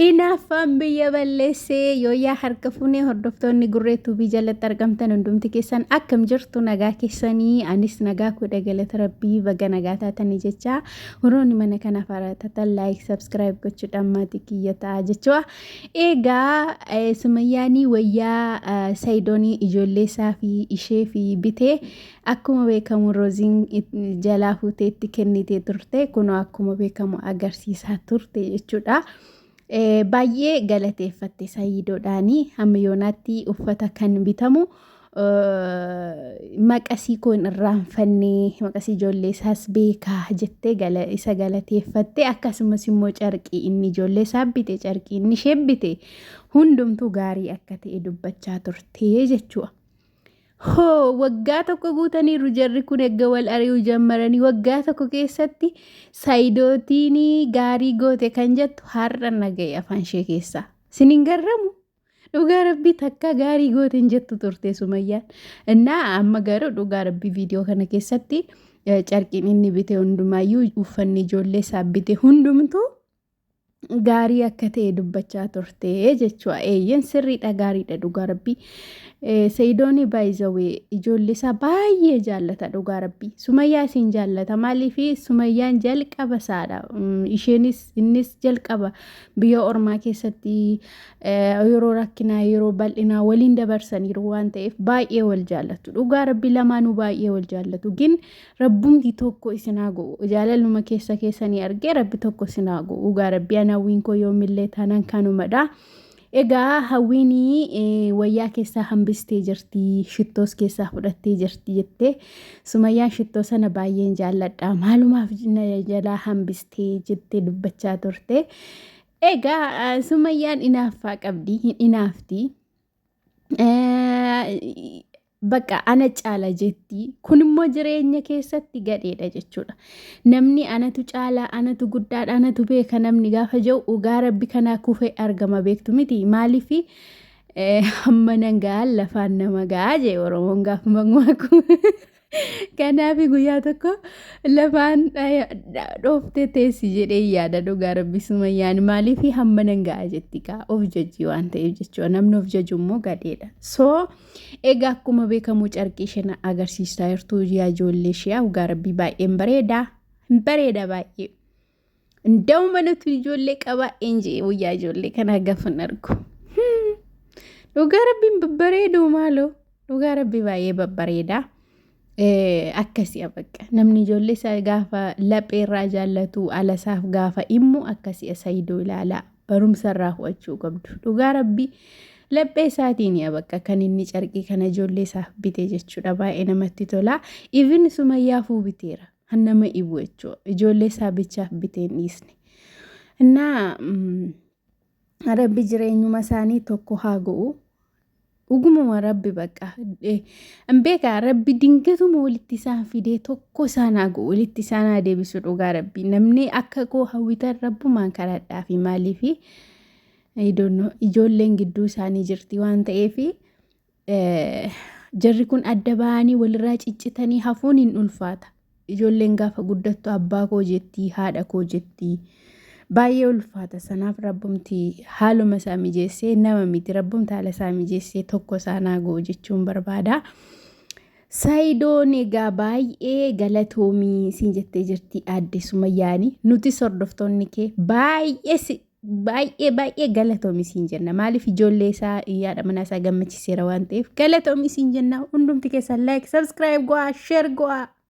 Inaaffaan biyya balleessee yooyyaa harka fuunee hordoftoonni gurree tuubii jalatti argamtan hundumti keessan akkam jirtu nagaa keessanii anis nagaa kudha galata rabbii baga nagaa taatanii jecha horoonni mana kanaaf haaraa taatan laayik sabskiraayib gochuudhaan maatii kiyya ta'a jechuudha. Egaa sumayyaanii wayyaa sayidoonii ijoollee isaa fi ishee fi bitee akkuma beekamu rooziin jalaa fuutee itti kennitee turte kunoo akkuma beekamu agarsiisaa turte jechuudha. Baay'ee galateeffatte Sayidoodhaani hamma yoonaatti uffata kan bitamu maqasii koo hin irraanfanne maqasii ijoollee isaas beekaa jettee isa galateeffatte akkasumas immoo carqii inni ijoollee isaa bite carqii inni ishee bite hundumtuu gaarii akka ta'e dubbachaa turte jechuudha. Hoo waggaa tokko guutaniiru jarri kun erga wal ari'uu jammaranii waggaa tokko keessatti Saayidootiin gaarii goote kan jettu har'a naga'e afaan ishee keessaa. Sin hin garramu? Dhugaa rabbii takka gaarii goote hin jettu turte Sumayyaan. Innaa amma garuu dhugaa rabbii viidiyoo kana keessatti carqiin inni bite hundumaayyuu uffanni ijoollee isaa bite hundumtuu gaarii akka ta'e dubbachaa turte jechuudha. Eeyyeen sirriidha gaariidha dhugaa rabbii. Sayidooni baay'izawee ijoollee isaa baay'ee jaallata dhugaa rabbii. Sumayyaa isiin jaallata maaliif Sumayyaan jalqaba isaadha. Isheenis innis jalqaba biyya ormaa keessatti yeroo rakkinaa yeroo bal'inaa waliin dabarsaniiru waan ta'eef baay'ee wal jaallatu. Dhugaa rabbii lamaanuu baay'ee wal jaallatu. Gin Rabbumti tokko isin haa godhu. Jaalaluma keessa keessanii argee rabbi tokko isin haa godhu. Dhugaa rabbi ana hawwiin koo yoomillee taanaan kanumadha. Egaa hawwiin wayyaa keessaa hambistee jirti, shittoos keessaa fudhattee jirti jettee Sumayyaan shittoo sana baay'een jaalladha. Maalumaaf na jalaa hambistee jettee dubbachaa turte. Egaa Sumayyaan inaaffaa qabdi, hin inaafti. Bakka ana caala jetti. Kun immoo jireenya keessatti gadheedha jechuudha. Namni anatu caala, anatu guddaadha, anatu beeka namni gaafa jedhu dhugaa rabbi kanaa kufee argama beektu miti. Maaliif hamma nan ga'a lafaan nama ga'a jee Oromoon gaafa makmaaku. Kanaaf guyyaa tokko lafaan dhooftee teessi jedhee yaada dhugaa rabbi sumayyaan maaliif hamma nan ga'a jetti kaa of jajji waan ta'eef jechuudha. Namni of jaju immoo gadheedha. So egaa akkuma beekamu carqii isheen agarsiisaa jirtu yaa ijoollee ishee dhugaa rabbii baay'een bareeda. Bareeda baay'ee. Ndawuma nuti ijoollee qabaa eenjee guyyaa ijoollee kanaa gaafa argu. Dhugaa rabbiin babbareedu maaloo. Dhugaa rabbi baay'ee babbareeda. Akkasii bakka namni ijoollee isaa gaafa laphee irraa jaallatu ala isaaf gaafa immu akkasii Sayidoo ilaalaa barumsa irraa hu'achuu qabdu. Dhugaa rabbi laphee isaatiin bakka kan inni carqii kana ijoollee isaaf bite jechuudha baay'ee namatti tola. Even sumayyaafuu biteera. Kan nama ibu jechuudha. Ijoollee isaa bichaaf bitee hin dhiisne. Innaa rabbi jireenyuma isaanii tokko haa go'u. Dhugumuma rabbi bakka hin beekaa rabbi dingatuma walitti isaan fidee tokko isaan haa go'u walitti isaan haa deebisu dhugaa rabbi namni akka koo hawwitan rabbumaan kadhadhaa fi maaliifi ijoolleen gidduu isaanii jirti waan ta'eef Jarri kun adda ba'anii walirraa ciccitanii hafuun hin ulfaata. Ijoolleen gaafa guddattu abbaa koo jettii, haadha koo jettii. Baay'ee ulfaata. Sanaaf rabbumti haaluma isaa mijeessee nama miti rabbumti haala isaa mijeessee tokko isaan haa go'u jechuun barbaada. Sayidoon egaa baay'ee galatoomii siin jettee jirti aadde Sumayyaani. Nutis hordoftoonni kee baay'ee si baay'ee baay'ee galatoomi siin jenna. Maaliif ijoollee isaa yaada manaa isaa gammachiiseera waan ta'eef galatoomi siin jenna. Hundumti keessan like, subscribe go'aa, share go'aa.